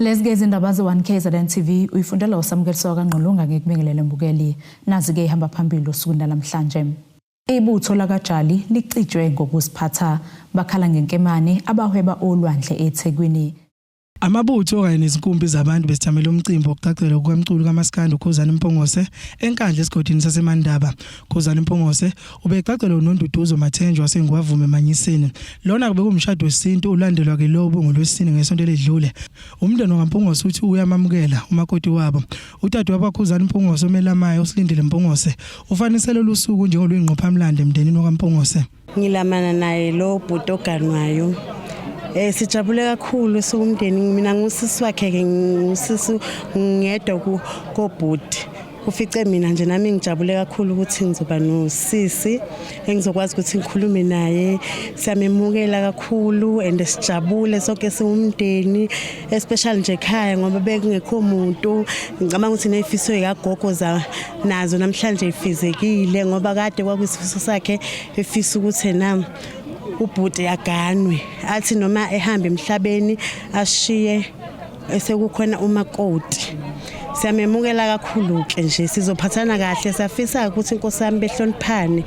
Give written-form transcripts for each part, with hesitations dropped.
Lezi ke izindaba ze-1 KZN TV uyifundela uSamukeliso kaNgqulunga ngikubingelele mbukeli. Nazi ke ihamba phambili osukwini namhlanje. Ibutho lakaJali licijwe ngokuziphatha bakhala ngenkemane abahweba olwandle eThekwini. Amabutho kanye nezinkumbi zabantu besithamele umcimbi wokuqaqelwa kukamculi kaMaskandi uKhuzani Mpungose eNkandla esigodini saseMandaba. Khuzani Mpungose ubeqaqelwa uNonduduzo Mathenjwa waseNgwavume eManyiseni. Lona bekuwumshado wesintu ulandelwa ke lo obungolwesine ngesonto eledlule. Umndeni wakaMpungose uthi uyamamukela umakoti wabo. Udadewabo kaKhuzani Mpungose omelamayo uSilindile Mpungose ufanise lolu suku njengoluyingqophamlando emndenini wakaMpungose. Ngilamana naye lo bhuti oganwayo. Sijabule kakhulu siwumndeni mina ngusisi wakhe ke ngusisi ngedwa kobhuti. Ufice mina nje nami ngijabule kakhulu ukuthi ngizoba nosisi engizokwazi ukuthi ngikhulume naye. Siyamemukela kakhulu and sijabule sonke siwumndeni especially nje ekhaya ngoba bekungekho muntu. Ngicabanga ukuthi nezifiso zikagogo za nazo namhlanje ifezekile ngoba kade kwakuyisifiso sakhe efisa ukuthi ena ubhuti aganwe athi noma ehamba emhlabeni ashiye esekukhona umakoti. Siyamemukela kakhulu ke nje sizophathana kahle siyafisa ukuthi inkosi yami behloniphane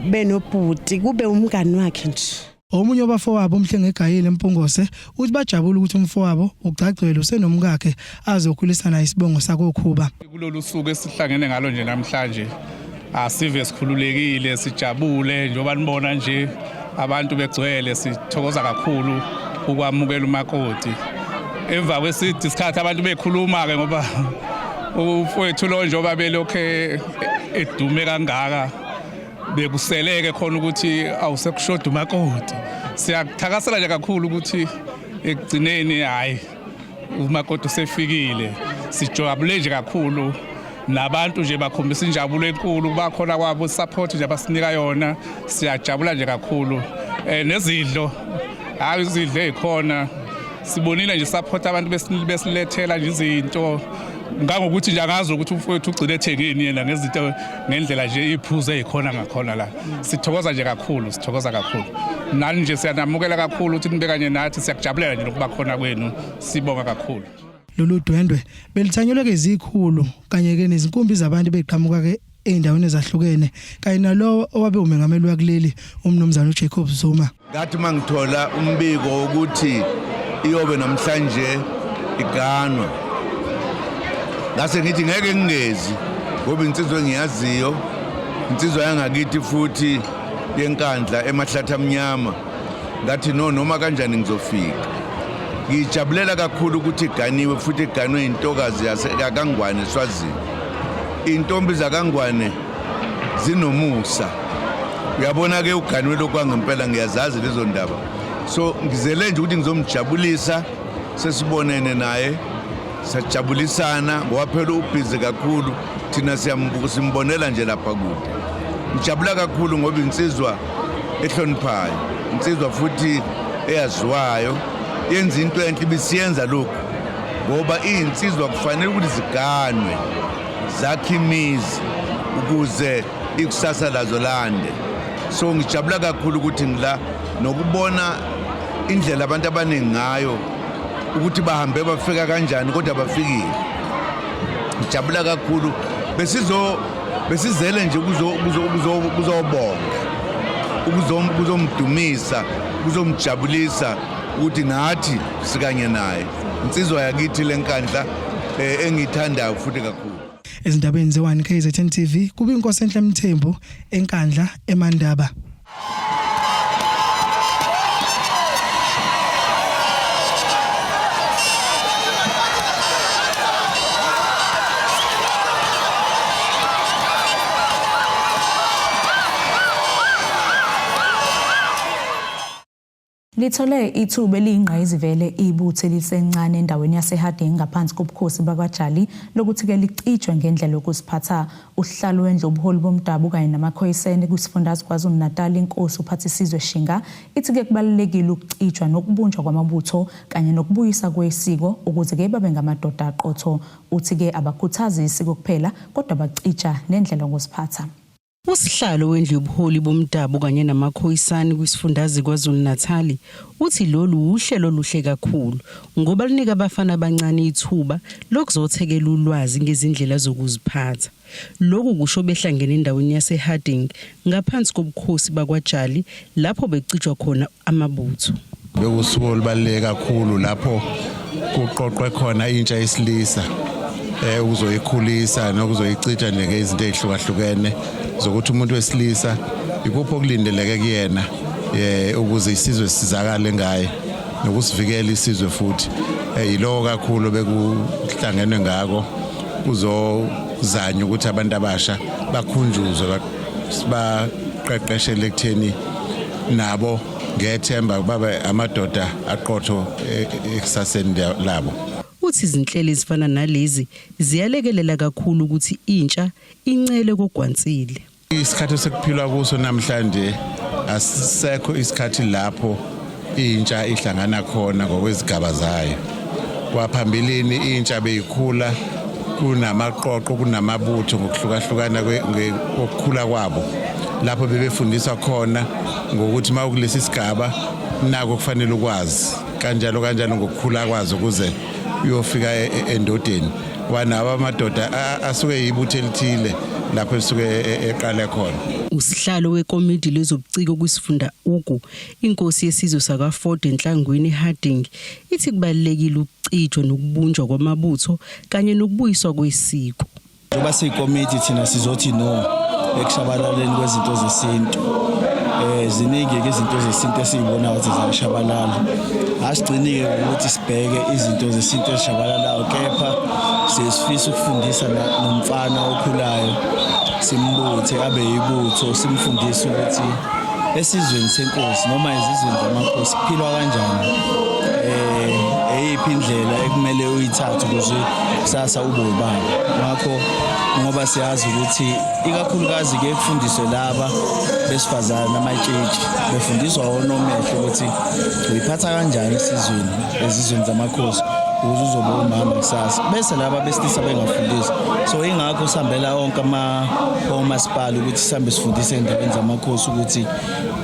benobhuti kube umngani wakhe nje. Omunye wabafowabo uMhlengegayile Mpungose uthi bajabule ukuthi umfowabo uGcagcwele usenomkakhe azokhulisa naye isibongo sakoKhuba. Kulolu suku esihlangene ngalo nje namhlanje asive sikhululekile sijabule njengoba nibona nje abantu begcwele sithokoza kakhulu ukwamukela umakoti. Emva kweside isikhathi abantu bekhuluma-ke ngoba umfowethu lo njengoba belokhu edume kangaka bekuseleke khona ukuthi awusekushoda umakoti. Siyakuthakasela nje kakhulu ukuthi ekugcineni hhayi umakoti usefikile. Sijabule nje kakhulu nabantu nje bakhombisa injabulo enkulu bakhona kwabo support nje abasinika yona siyajabula nje kakhulu nezidlo hayi izidlo ezikhona sibonile nje support abantu besilethela nje izinto ngangokuthi nje angazi ukuthi umfowethu ugcine ethengeni yena ngezinto ngendlela nje iphuzo ezikhona ngakhona la. Sithokoza nje kakhulu, sithokoza kakhulu. Nani nje siyanamukela kakhulu ukuthi nibe kanye nathi, siyakujabulela nje lokuba khona kwenu. Sibonga kakhulu. Lolu dwendwe belithanyelwe ke izikhulu kanye ke nezinkumbi zabantu beqhamuka ke ezindaweni ezahlukene kanye nalowo owabe umengameli wakuleli uMnumzane uJacob Zuma. Ngathi mangithola umbiko wokuthi iyobe namhlanje iganwa ngase ngithi ngeke ngingezi ngoba insizwa engiyaziyo insizwa yangakithi futhi yenkandla emahlathi amnyama ngathi no noma kanjani ngizofika ngijabulela kakhulu ukuthi iganiwe futhi iganwe intokazi yakangwane Swazini intombi zakangwane zinomusa uyabona ke uganwe lokwangempela ngiyazazi lezo ndaba so ngizele nje ukuthi ngizomjabulisa sesibonene naye sajabulisana ngoba phela ubhizi kakhulu thina siyambuka simbonela nje lapha kude ngijabula kakhulu ngoba insizwa ehloniphayo insizwa futhi eyaziwayo yenza into enhle ibisiyenza lokhu ngoba iyinsizwa kufanele ukuthi ziganwe zakhe imizi ukuze ikusasa lazo lande so ngijabula kakhulu ukuthi ngila nokubona indlela abantu abaningi ngayo ukuthi bahambe bafika kanjani kodwa bafikile ngijabula kakhulu besizo besizele nje kuzobonga kuzomdumisa kuzomjabulisa ukuthi nathi sikanye naye insizwa yakithi lenkandla eh, engiyithandayo futhi kakhulu. Ezindabeni ze-1 KZN TV kube inkosi enhle Mthembu eNkandla eMandaba. Lithole ithuba eliyingqayizivele ibutho elisencane endaweni yaseHarding ngaphansi kobukhosi bakwaJali lokuthi-ke licijwe ngendlela yokuziphatha. Usihlalo wendlu ubuholi bomdabu kanye namaKhoisan kwisifundazwe KwaZulu-Natal iNkosi uPhathisizwe Shinga ithi-ke kubalulekile ukucijwa nokubunjwa kwamabutho kanye nokubuyisa kwesiko ukuze-ke babe ngamadoda aqotho. Uthi-ke abakhuthazi isiko kuphela kodwa bacija nendlela yokuziphatha. Usihlalo wendlu yobuholi bomdabu kanye namaKhoisani kwisifundazwe KwaZulu-Natali uthi lolu wuhlelo oluhle kakhulu ngoba lunika abafana abancane ithuba lokuzothekela ulwazi ngezindlela zokuziphatha. Lokhu kusho behlangene endaweni yaseHarding ngaphansi kobukhosi bakwaJali lapho becijwa khona amabutho. Bekusuku olubaluleke kakhulu lapho kuqoqwe khona intsha yesilisa ukuzoyikhulisa nokuzoyicija nje ngezinto ezihlukahlukene zokuthi umuntu wesilisa ikuphi okulindeleke kuyena ukuze isizwe sisizakale ngaye nokusivikela isizwe futhi yiloko kakhulu bekuhlangenwe ngako kuzozanywa ukuthi abantu abasha bakhunjuzwe baqeqeshele ekutheni nabo ngethemba babe amadoda aqotho ekusaseni labo. Uthi izinhlelo ezifana nalezi ziyalekelela kakhulu ukuthi intsha incele kogwansile. Isikhathi esekuphilwa kuso namhlanje asisekho isikhathi lapho intsha ihlangana khona ngokwezigaba zayo. Kwaphambilini intsha beyikhula kunamaqoqo kunamabutho ngokuhlukahlukana kokukhula kwabo lapho bebefundiswa khona ngokuthi uma ukulesi sigaba nako kufanele ukwazi kanjalo kanjalo ngokukhula kwazo ukuze uyofika endodeni wanawo amadoda asuke yibutho elithile lapho esuke eqale khona. Usihlalo wekomidi lezobuciko kwisifunda Ugu, inkosi yesizwe sakwaFord eNhlangwini Harding, ithi kubalulekile ukucijwa nokubunjwa kwamabutho kanye nokubuyiswa kwesiko. Njengoba siyikomiti thina sizothi no ekushabalaleni kwezinto zesintu. Ziningi ke izinto zesintu esizibonayo ukuthi ziyashabalala. Asigcini-ke ngokuthi sibheke izinto zesintu ezishabalalayo kepha siyesifisa ukufundisa nomfana okhulayo simbuthe abe yibutho simfundise ukuthi esizweni senkosi noma ezizweni zamakhosi kuphilwa kanjani eyiphi indlela ekumele uyithathe ukuze kusasa ube ubaba. Ngakho ngoba siyazi ukuthi ikakhulukazi ke kufundiswe laba besifazane amatshitshi befundiswa onomehlo ukuthi uyiphatha kanjani esizweni ezizweni zamakhosi ukuze uzobe umama kusasa, bese laba besilisa bengafundiswa. So ingakho sihambela onke omasipala ukuthi sihambe sifundise ey'ndaweni zamakhosi ukuthi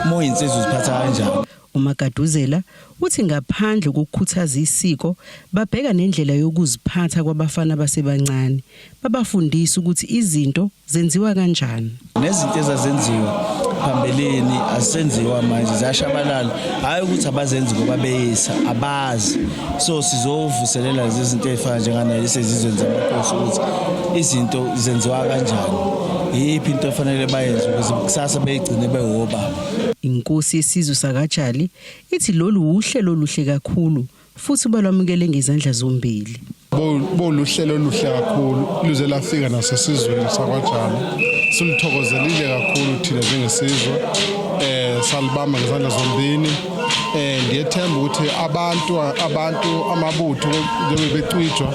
uma uyinsizwa uziphatha kanjani. UMagaduzela uthi ngaphandle kokukhuthaza isiko babheka nendlela yokuziphatha kwabafana abasebancane, babafundise ukuthi izinto zenziwa kanjani. Nezinto ezazenziwa phambilini azisenziwa manje, ziyashabalala. Hhayi ukuthi abazenzi ngoba beyisa, abazi. So sizovuselela lezi zinto ey'fana njenganalesi ezizweni zamakhosi ukuthi izinto zenziwa kanjani, iyiphi into efanele bayenze ukuze kusasa beyigcine bewobaba. Inkosi yesizwe sakaJali ithi lolu wuhlelo oluhle kakhulu futhi balwamukele ngezandla zombili. Boluhlelo oluhle kakhulu luze lafika nasesizweni sakwaJali. Siluthokozelile kakhulu thina njengesizwe, salibamba ngezandla zombini. Ngiyethemba ukuthi abantu amabutho njengoba becijwa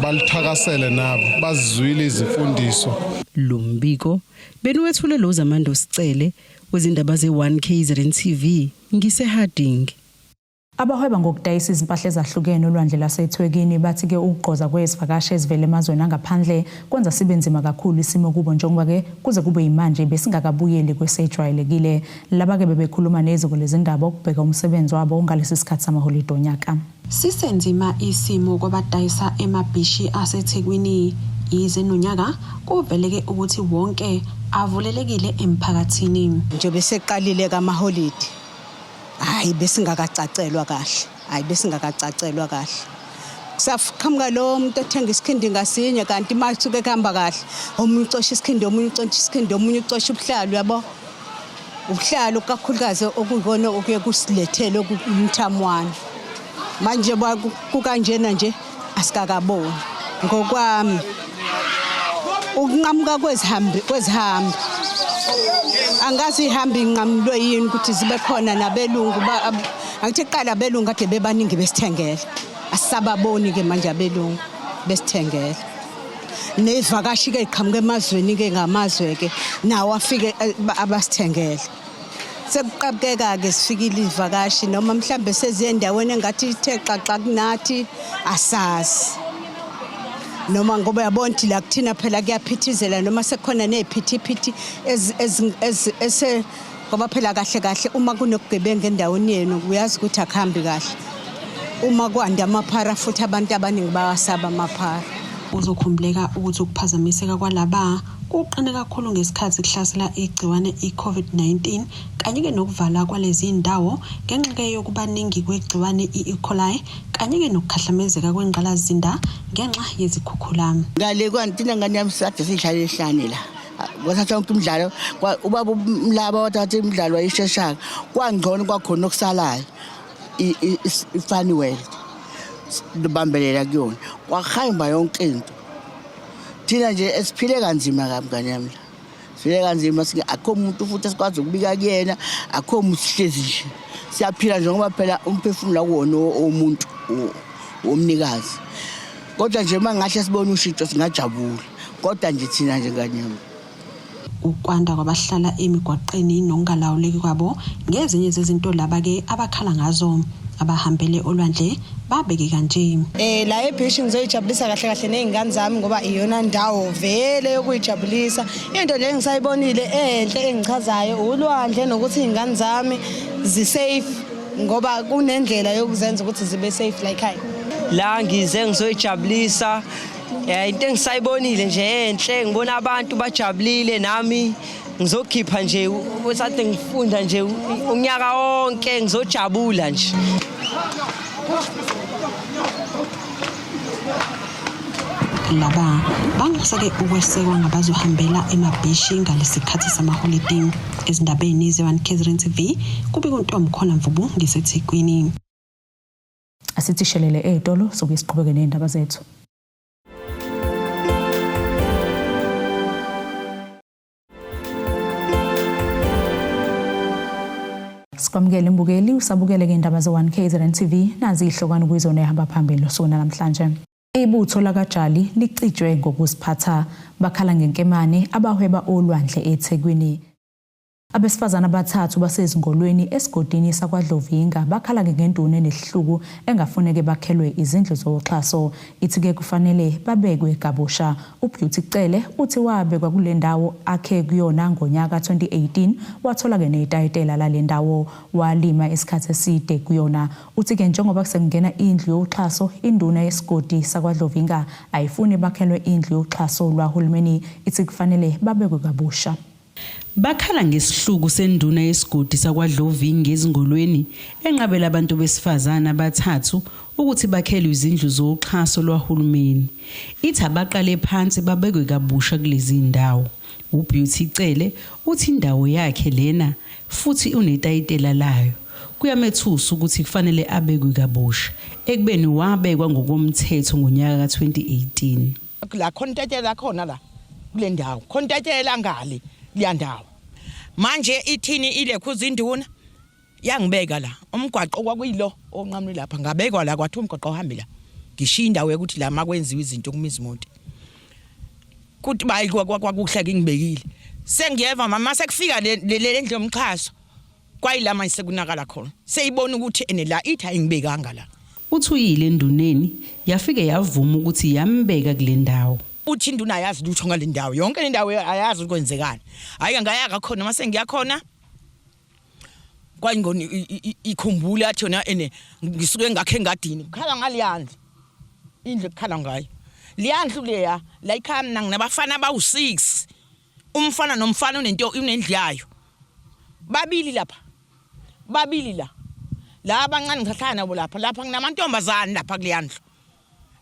balithakasele nabo bazizwile izimfundiso. Lo mbiko beniwethule lo Zamando Sicele wezindaba ze-1 KZN TV ngiseHarding. Abahweba ngokudayisa izimpahla ezahlukene olwandle laseThekwini bathi-ke ukugqoza kwezivakashi ezivela emazweni angaphandle kwenza sibe nzima kakhulu isimo kubo njengoba-ke kuze kube yimanje besingakabuyeli kwesejwayelekile. Laba-ke bebekhuluma neziko lezindaba ukubheka umsebenzi wabo ngalesi sikhathi samaholide onyaka. Sisenzima isimo kwabadayisa emabhishi aseThekwini. Yize nonyaka kuveleke ukuthi wonke avulelekile emphakathini. Njengoba seqalile kamaholidi, hayi besingakacacelwa kahle, hayi besingakacacelwa kahle. Kusaqhamuka lo muntu othenga isikhindi ngasinye kanti uma kusuke kuhamba kahle omunye ucosha isikhindi, omunye ucosha isikhindi, omunye ucosha ubuhlalu, uyabo. Ubuhlalu kakhulukazi okuyikona okuye kusilethele umthamwane. Manje kukanjena nje asikakaboni. Ngokwami ukunqamuka kwezihambi angazi ihambi inqamulwe yini ukuthi zibe khona nabelungu. Angithi kuqala abelungu kade bebaningi besithengela, asisababoni ke manje abelungu besithengela. Nezivakashi ke iqhamuka emazweni ke ngamazwe ke nawo afike abasithengele. Sekuqabukeka ke sifikile izivakashi noma mhlambe seziye endaweni engathi ithe xaxa kunathi asazi. Noma ngoba uyabona ukuthi la kuthina phela kuyaphithizela noma sekukhona neziphithiphithi ese ngoba phela kahle kahle uma kunokugebenga endaweni yenu uyazi ukuthi akuhambi kahle. Uma kwanda amaphara futhi abantu abaningi bawasaba amaphara. Kuzokhumbuleka ukuthi ukuphazamiseka kwalaba kuqine kakhulu ngesikhathi kuhlasela igciwane i-COVID-19 kanye-ke nokuvalwa kwalezi ndawo ngenxa-ke yokubaningi kwegciwane i-E. coli kanye-ke nokukhahlamezeka kwengqalasizinda ngenxa yezikhukhula. Ngale kwantina ngane yami sade sidlala ehlane la. Kwathatha yonke imidlalo ubaba umlaba wathatha imidlalo wayisheshaka kwangcono kwakhona okusalayo i-funny world lubambelela kuyona kwahamba yonke into. Thina nje esiphile kanzima kabi ngane yami la. Siphile kanzima akho umuntu futhi esikwazi ukubika kuyena akho umuntu sihlezi nje. Siyaphila nje ngoba phela umphefumulo akuwona womuntu womnikazi. Kodwa nje uma ngahle sibone ushintsho singajabula. Kodwa nje thina nje ngane yami. Ukwanda kwabahlala emigwaqeni nokungalawuleki kwabo ngezinye zezinto laba-ke abakhala ngazo. Abahambele olwandle babeke kanje. La ebhishi ngizoyijabulisa kahle kahle nezingane zami ngoba iyona ndawo vele yokuyijabulisa. Into nje engisayibonile enhle engichazayo ulwandle nokuthi izingane zami zi-safe ngoba kunendlela yokuzenza ukuthi zibe safe la ekhaya. La ngize ngizoyijabulisa into engisayibonile nje enhle ngibona abantu bajabulile nami ngizokhipha nje usade ngifunda nje unyaka wonke ngizojabula nje. Laba banxuseke ukwesekwa ngabazohambela emabhishi ngalesikhathi samaholidi. Ezindabeni ze-1 KZN TV kubika uNtomkhona Mvubu ngiseThekwini. Asithi shelele ey'tolo sokuye siqhubeke ney'ndaba zethu. Sikwamukele mbukeli usabukele ke indaba ze-1 KZN TV nazi ihlokwane kuyizona ehamba phambili usuku namhlanje. Ibutho lakaJali licijwe ngokuziphatha bakhala ngenkemane abahweba olwandle eThekwini. Abesifazane abathathu basezingolweni esigodini sakwaDlovinga bakhala ngenduna enesihluku engafuneke bakhelwe izindlu zoxhaso. Ithi-ke kufanele babekwe kabusha. UBeauty Cele uthi wabekwa kule ndawo akhe kuyona ngonyaka 2018 wathola-ke netayitela lale ndawo walima isikhathi eside kuyona. Uthi-ke njengoba sekungena indlu yoxhaso induna yesigodi sakwaDlovinga ayifuni bakhelwe indlu yoxhaso lwahulumeni ithi kufanele babekwe kabusha. Bakhala ngesihluku senduna yesigodi sakwaDlovinga ezingolweni enqabela abantu besifazane abathathu ukuthi bakhelwe izindlu zoxhaso lwahulumeni. Ithi abaqale phansi babekwe kabusha kulezi ndawo. UBeauty Cele uthi indawo yakhe lena futhi unetayitela layo. Kuyamethusa ukuthi kufanele abekwe kabusha ekubeni wabekwa ngokomthetho ngonyaka ka-2018. La khona itatela khona la kule ndawo khona itatela ngale kuleya ndawo manje ithini ilekhuza induna yangibeka la umgwaqo kwakuyilo onqamule lapha ngabekwa la kwathi umgwaqo uhambe la ngishiya indawo yokuthi la makwenziwa izinto kumisa imoto kuthi bayi kwakuhle ngibekile sengiyeva mama sekufika le ndlu yomxhaso kwayila manje sekunakala khona seyibona ukuthi ene la ithi ayingibekanga la. Uthi uyile enduneni yafike yavuma ukuthi yambeka kule ndawo. Uthi induna ayazi lutho ngale ndawo yonke le ndawo ayazi ukwenzekani. Hayi ngayaka khona mase ngiyakhona kwayingoni ikhumbule athi yona ene ngisuke ngakhe engadini kukhala ngaleyandlu indlu ekukhala ngayo leyandlu leya la ikhaya mina nginabafana bawu-6 umfana nomfana unento unendlu yayo babili lapha babili la la abancane ngisahlala nabo lapha lapha nginamantombazane lapha kuleyandlu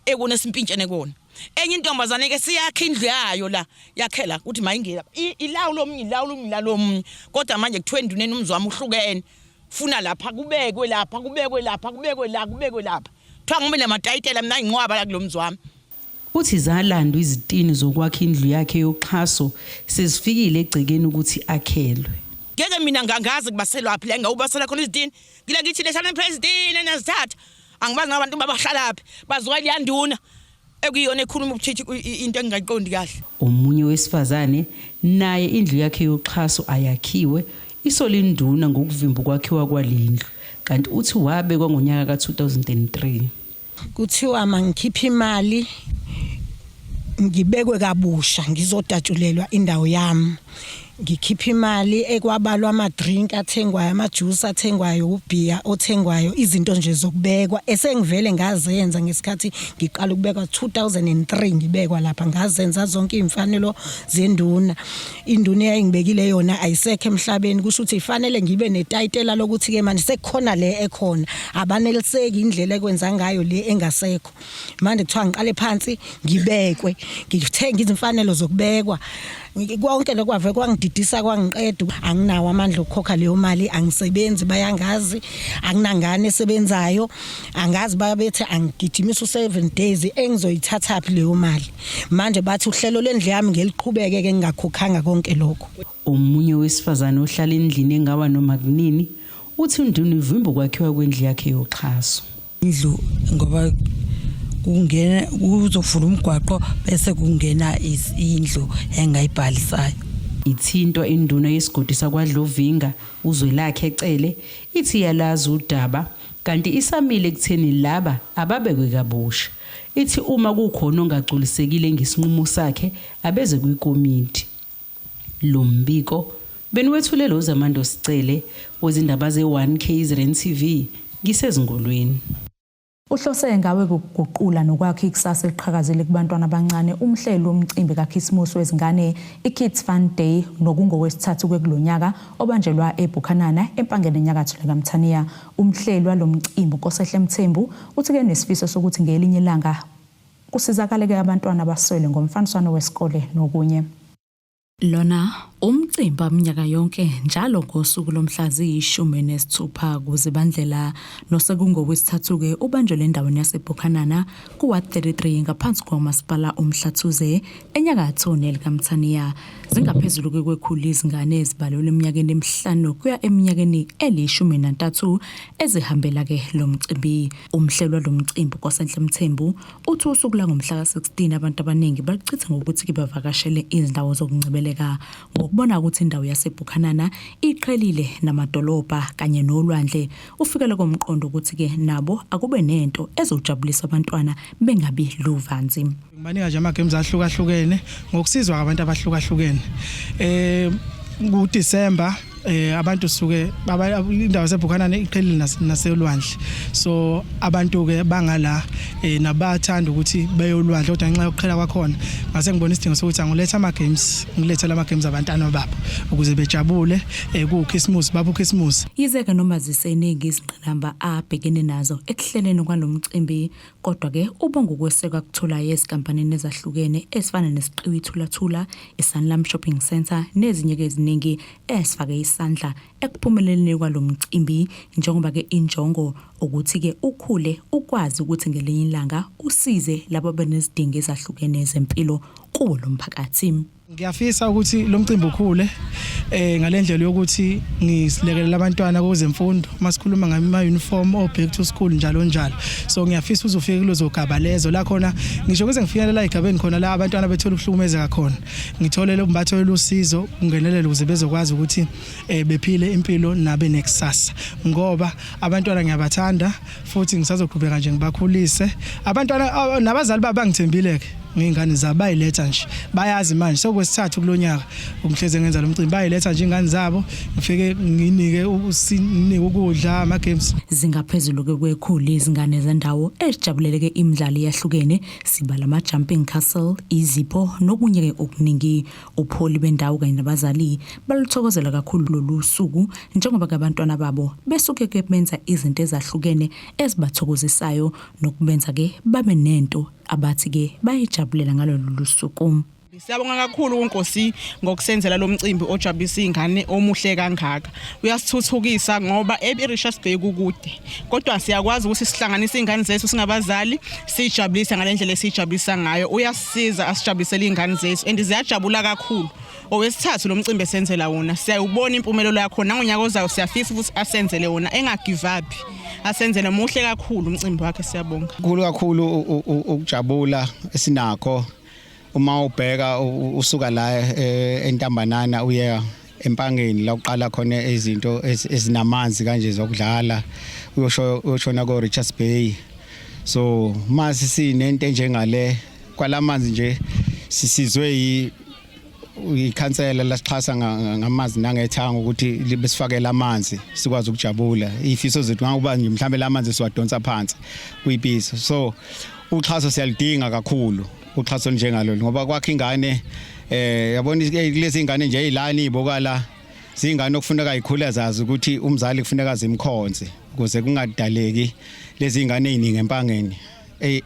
ekona esimpintshene kona enye intombazane ke siyakha indlu yayo la yakhela ukuthi mayingena ilawulo omunye ilawulo omunye ilawulo omunye kodwa manje kuthiwa enduneni umzi wami uhlukene funa lapha kubekwe lapha kubekwe lapha kubekwe la kubekwe lapha kuthiwa ngibe namatayitela mina inqwaba la kulomzi wami. Uthi zalandwa izitini zokwakha indlu yakhe yoxhaso sezifikile egcekeni ukuthi akhelwe. Ngeke mina ngangazi kubaselwaphi la ngawubasela khona izitini ngile ngithi leshana president enazithatha angibazi ngabantu babahlalaphi baziwa liyanduna ekuyiyona ekhuluma ubuthithi into engingayiqondi kahle. Omunye wesifazane naye indlu yakhe yoxhaso ayakhiwe isola induna ngokuvimba ukwakhiwa kwalendlu kanti uthi wabekwa ngonyaka ka-2003. Kuthiwa mangikhiphe imali Ngibekwe kabusha ngizodatshulelwa indawo yami. Ngikhipha imali ekwabalwa ama-drink athengwayo, ama-juice athengwayo, ubhiya othengwayo, izinto nje zokubekwa esengivele ngazenza ngesikhathi ngiqala ukubekwa 2003 ngibekwa lapha ngazenza zonke izimfanelo zenduna. Induna eyayingibekile yona ayisekho emhlabeni kusho ukuthi ifanele ngibe netayitela lokuthi ke manje sekukhona le ekhona abaneliseki indlela ekwenza ngayo le engasekho. Manje kuthiwa ngiqale phansi ngibekwe ngithenga izimfanelo zokubekwa konke lokwave kwangididisa kwangiqeda anginawo amandla okukhokha leyo mali angisebenzi bayangazi anginangane esebenzayo angazi babethe angigijimisa u7 days engizoyithathaphi leyo mali manje bathi uhlelo lendlu yami ngeliqhubeke ke ngingakhokhanga konke lokho. Omunye wesifazane ohlala endlini engawa noma kunini uthi uNduna ivimba ukwakhiwa kwendlu yakhe yoxhaso. Indlu ngoba kungena kuzovula umgwaqo bese kungena indlu engayibhalisayo. Ithintwa induna yesigodi sakwaDlovinga uZwelakhe Cele ithi iyalazi udaba kanti isamile ekutheni laba ababekwe kabusha. Ithi uma kukhona ongagculisekile ngesinqumo sakhe abeze kwikomiti. Lo mbiko beniwethulelwa uZamando Sicele wezindaba ze-1 KZN TV ngiseZingolweni. Uhlose ngawe ukuguqula nokwakha ikusasa eliqhakazile kubantwana abancane umhleli womcimbi kaKhisimusi wezingane iKids Fun Day nokungowesithathu kwekulonyaka obanjelwa eBukhanana eMpangeni enyakatho likaMthaniya. Umhleli walo mcimbi uNkosehle Mthembu uthi-ke nesifiso sokuthi ngelinye ilanga kusizakale-ke abantwana abaswele ngomfaniswano wesikole nokunye. Lona umcimbi waminyaka yonke njalo ngosuku lomhla ziyi-16 kuZibandlela nosekungowesithathu-ke ubanjelwe endaweni yaseBukhanana ku-Ward 33 ngaphansi kwamasipala uMhlathuze enyakatho nelikaMthaniya. Zingaphezulu-ke kwekhulu izingane ezibalelwa eminyakeni emihlanu kuya eminyakeni eli-13 ezihambela-ke lo mcimbi. Umhleli walo mcimbi uNkosenhle Mthembu uthi usuku langomhla ka-16 abantu abaningi baluchitha ngokuthi-ke bavakashele izindawo zokungcebeleka ngokubona ukuthi indawo yaseBukhanana iqhelile namadolobha kanye nolwandle. Ufikele komqondo ukuthi-ke nabo akube nento ezojabulisa abantwana bengabi luvanzi. Ngibanika nje ama-games ahlukahlukene ngokusizwa abantu abahlukahlukene. Eh ku-December abantu suke indawo yaseBukhanana iqhelile naselwandle. So abantu ke bangala nabathanda ukuthi beyolwandle kodwa ngenxa yokuqhela kwakhona ngase ngibona isidingo sokuthi angilethe ama games ngilethele ama games abantwana babo ukuze bejabule kuChristmas babo Christmas. Yize-ke noma ziseningi izingqinamba abhekene nazo ekuhleleni kwalo mcimbi kodwa-ke ubonga ukwesekwa akutholayo ezinkampanini ezahlukene ezifana nesiqiwi iThulathula, iSanlam Shopping Centre nezinye-ke eziningi esifake isandla ekuphumeleleni kwalo mcimbi njengoba-ke injongo ukuthi-ke ukhule ukwazi ukuthi ngelinye ilanga usize labo abanezidingo ezahlukene zempilo kuwo lo mphakathi. Ngiyafisa ukuthi lo mcimbi ukhule ngalendlela yokuthi ngisilekelela abantwana kwezemfundo masikhuluma ngama uniform o back to school njalo njalo. So ngiyafisa uzofika kulezo gaba lezo la khona ngisho kuze ngifinyelela igabeni khona la abantwana bethola ukuhlukumezeka khona. Ngitholele umbatholele usizo ungenelele ukuze bezokwazi ukuthi bephile impilo nabe nekusasa ngoba abantwana ngiyabathanda futhi ngisazoqhubeka nje ngibakhulise abantwana nabazali babo bangithembile ke ngey'ngane zabo bayiletha nje bayazi manje sekwesithathu kulonyaka ngihleze ngenza lo mcimbi bayiletha nje ingane zabo ngifike nginike usinike ukudla ama games. Zingaphezulu ke kwekhulu izingane zendawo ezijabulele ke imidlalo eyahlukene sibala ama jumping castle, izipho nokunye ke okuningi. Upholi bendawo kanye nabazali baluthokozela kakhulu lolu suku njengoba ke abantwana babo besuke ke benza izinto ezahlukene ezibathokozisayo nokubenza ke babe nento abathi ke bayijabulela ngalolu suku. Siyabonga kakhulu kuNkosi ngokusenzela lo mcimbi ojabulisa izingane omuhle kangaka. Uyasithuthukisa ngoba eRichards Bay kukude. Kodwa siyakwazi ukuthi sihlanganise izingane zethu singabazali sijabulise ngalendlela esijabulisa ngayo. Uyasisiza asijabulisele izingane zethu and ziyajabula kakhulu. Owesithathu lo mcimbi esenzela wona siyayubona impumelelo yakho nangonyaka ozayo siyafisa ukuthi asenzele wona engagive up. Asenzele muhle kakhulu umcimbi wakhe siyabonga. Kukhulu kakhulu ukujabula esinakho uma ubheka usuka la eNtambanana uye eMpangeni la uqala khona izinto ezinamanzi kanje zokudlala uyosho uyoshona ko Richards Bay. So mase sinento enjengale kwalamanzi nje Sisizwe ikhansela lasixhasa ngamanzi nangethanga ukuthi besifakele amanzi sikwazi ukujabula. Izifiso zethu ngokuba nje mhlambe lamanzi siwadonsa phansi kuyipisi. So uxhaso siyalidinga kakhulu, uxhaso njengalolu, ngoba kwakho ingane yabona kulezi ingane nje ezilani ibokala zingane okufuneka ikhule zazi ukuthi umzali kufuneka zimkhonze ukuze kungadaleki lezi ingane eziningi empangeni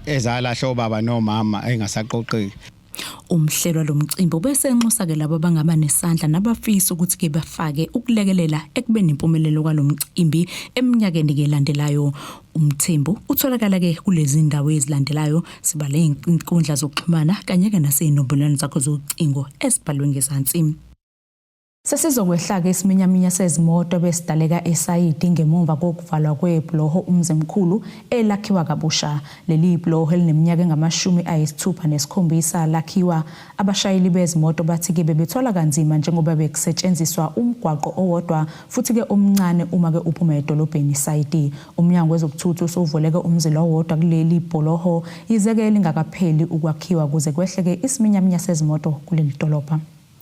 ezalahla obaba nomama engasaqoqeki. Umhlelwa lomcimbi ubesenxusa-ke labo abangaba nesandla nabafisa ukuthi-ke bafake ukulekelela ekubeni impumelelo kwalomcimbi eminyakeni-ke elandelayo. Umthembu utholakala-ke kulezi ndawo ezilandelayo, sibale izinkundla zokuxhumana kanye-ke nasey'nombolweni zakho zocingo ezibhalwe ngezansi. Sesizokwehla-ke isiminyaminya sezimoto ebesidaleka eSayidi ngemumva kokuvalwa kwebhuloho uMzimkhulu elakhiwa kabusha. Leli bhuloho elineminyaka engama-67 lakhiwa. Abashayeli bezimoto bathi-ke bebethwala kanzima njengoba bekusetshenziswa umgwaqo owodwa futhi-ke omncane uma-ke uphuma edolobheni iSayidi. Umnyango wezokuthutha usuvuleke umzila owodwa kuleli bhuloho yize-ke lingakapheli ukwakhiwa kuze kwehleke isiminyaminya sezimoto kuleli dolobha.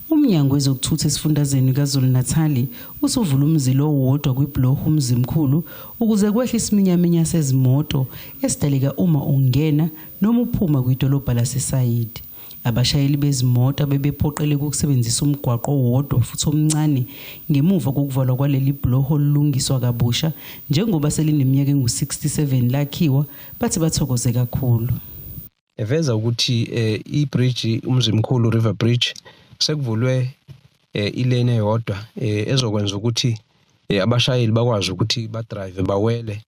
Umnyango wezokuthutha esifundazweni KwaZulu-Natali usuvula umzila owodwa kwibhuloho uMzimkhulu ukuze kwehle isiminyaminya sezimoto esidaleka uma ungena noma uphuma kwidolobha laseSayidi. Abashayeli bezimoto abebephoqeleka ukusebenzisa umgwaqo owodwa futhi omncane ngemuva kokuvalwa kwaleli bhuloho lilungiswa kabusha njengoba selineminyaka engu-67 lakhiwa, bathi bathokoze kakhulu. Eveza ukuthi i-bridge uMzimkhulu River Bridge sekuvulwe ilane eyodwa ezokwenza ukuthi abashayeli bakwazi ukuthi badrive bawele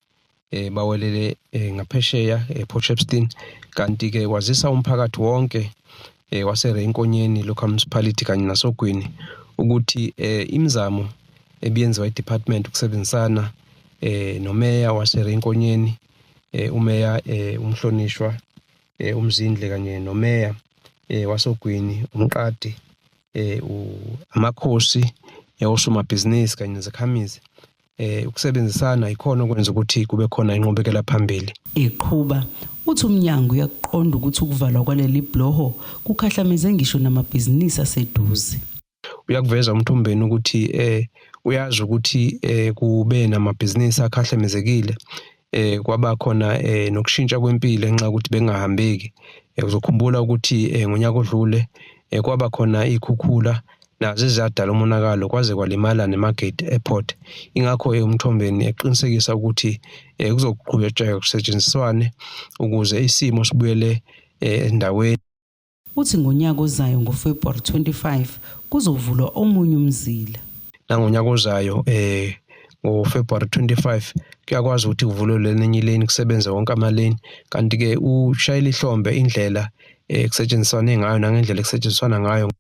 bawelele ngaphesheya ePort Shepstone, kanti-ke wazisa umphakathi wonke waseRay Nkonyeni Local Municipality kanye nasogwini ukuthi imizamo ebiyenziwa i-department ukusebenzisana nomeya waseRay Nkonyeni, umeya umhlonishwa uMzindle kanye nomeya wasogwini uMqadi, amakhosi, osomabhizinisi kanye nezakhamizi, ukusebenzisana ikhona okwenza ukuthi kube khona inqubekela phambili. Eqhuba uthi umnyango uyakuqonda ukuthi ukuvalwa kwaleli bhuloho kukhahlameze ngisho namabhizinisi aseduze. Uyakuveza uMthombeni ukuthi uyazi ukuthi kube namabhizinisi akhahlamezekile, kwaba khona nokushintsha kwempilo ngenxa yokuthi bengahambeki. Uzokhumbula ukuthi ngonyaka odlule kwaba khona iy'khukhula nazo ezadala umonakalo kwaze kwalimala neMargate Airport. Ingakho uMthombeni eqinisekisa ukuthi kuzoqhubeka kusetshenziswane ukuze isimo sibuyele endaweni. Uthi ngonyaka ozayo ngoFebruary 25 kuzovulwa omunye umzila. Nangonyaka ozayo ngoFebruary 25 kuyakwazi ukuthi kuvulwe lenye ilane, kusebenze wonke amalane, kanti-ke ushayela ihlombe indlela ekusetshenziswane ngayo nangendlela ekusetshenziswana ngayo.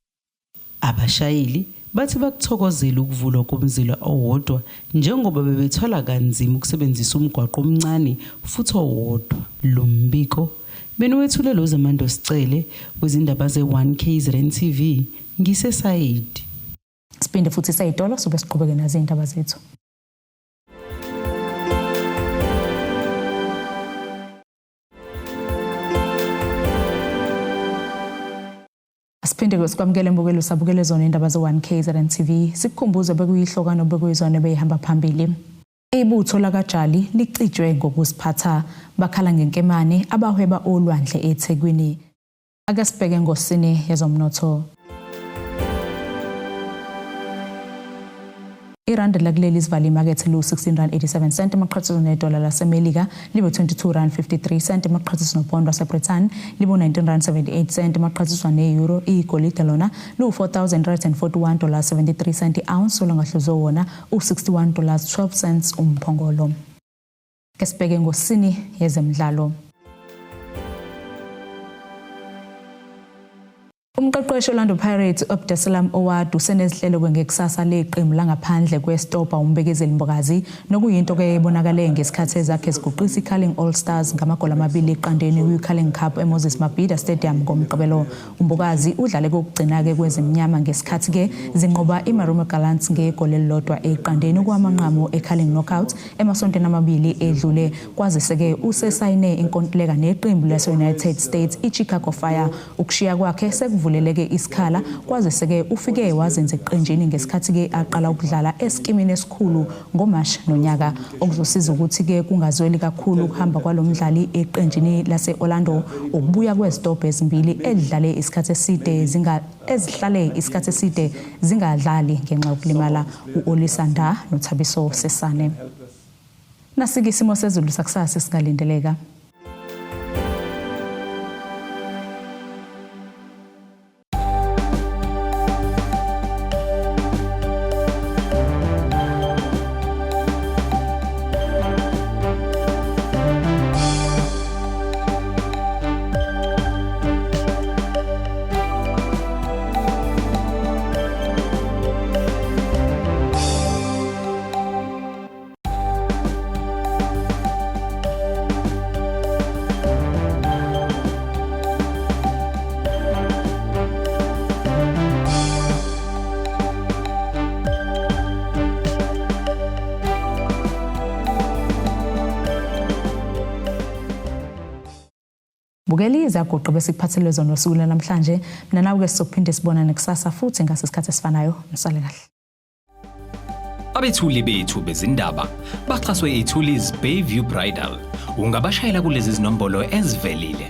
Abashayeli bathi bakuthokozela ukuvulwa komzila owodwa njengoba bebethwala kanzima ukusebenzisa umgwaqo omncane futhi owodwa. Lo mbiko beniwethule loZamando Sicele wezindaba ze-1 KZN TV ngiseSayidi. Siphinde futhi seyitolo sobe siqhubeke nazo izindaba zethu. Siphinde sikwamukele mbukelo sabukele zona indaba ze-1 KZN TV. Sikukhumbuze bekuyihlokano bekuyizona beyihamba phambili. Ibutho lakaJali licijwe ngokuziphatha, bakhala ngenkemane abahweba olwandle eThekwini. Ake sibheke ngosini yezomnotho. Irandi lakuleli sivale imakethe lu-16 rand 87 cent emaqhathiswa nedola laseMelika libe 22 rand 53 cent emaqhathiswa nopondo waseBrithani libe 19 rand 78 cent emaqhathiswa ne-euro. Igolide lona lu-4341 dollars 73 cent i-ounce, olungahluzwe wona u-61 dollars 12 cents umphongolo. Ke sibheke ngosini yezemidlalo. Umqeqeshi Orlando Pirates u-Abdeslam Ouaddou usenezihlelo ngekusasa leqembu langaphandle kwesitobha uMbekezeli Mbokazi nokuyinto ke ebonakale ngesikhathi ezakhe ziguqisa iCarling All Stars ngamagoli amabili eqandeni kwi-Carling Cup eMoses Mabhida Stadium ngoMgqibelo. UMbokazi udlale kokugcina-ke kwezimnyama ngesikhathi-ke zinqoba iMarumo Gallants ngegoli elilodwa eqandeni kwamanqamu eCarling Knockout emasontweni amabili edlule. Kwazise-ke usesayine inkontileka neqembu lase-United States iChicago Fire. Ukushiya kwakhe sekuvuleleke isikhala kwazise-ke ufike wazenza eqenjini ngesikhathi-ke aqala ukudlala esikimini esikhulu ngoMashi nonyaka, okuzosiza ukuthi-ke kungazweli kakhulu ukuhamba kwalo mdlali eqenjini lase-Orlando. Ukubuya kwezitobha ezimbili edlale isikhathi eside zinga ezihlale isikhathi eside zingadlali ngenxa yokulimala u-Olisa Ndah noThabiso Sesane. Nasike isimo sezulu sakusasa esingalindeleka. Bukela izaguqo besikuphathele zona usuku lwanamhlanje. Mina nawe-ke sizophinde sibonane kusasa futhi ngase sikhathi esifanayo. Nisale kahle. Abethuli bethu bezindaba baxhaswe iThulis Bayview Bridal. Ungabashayela kulezi zinombolo ezivelile.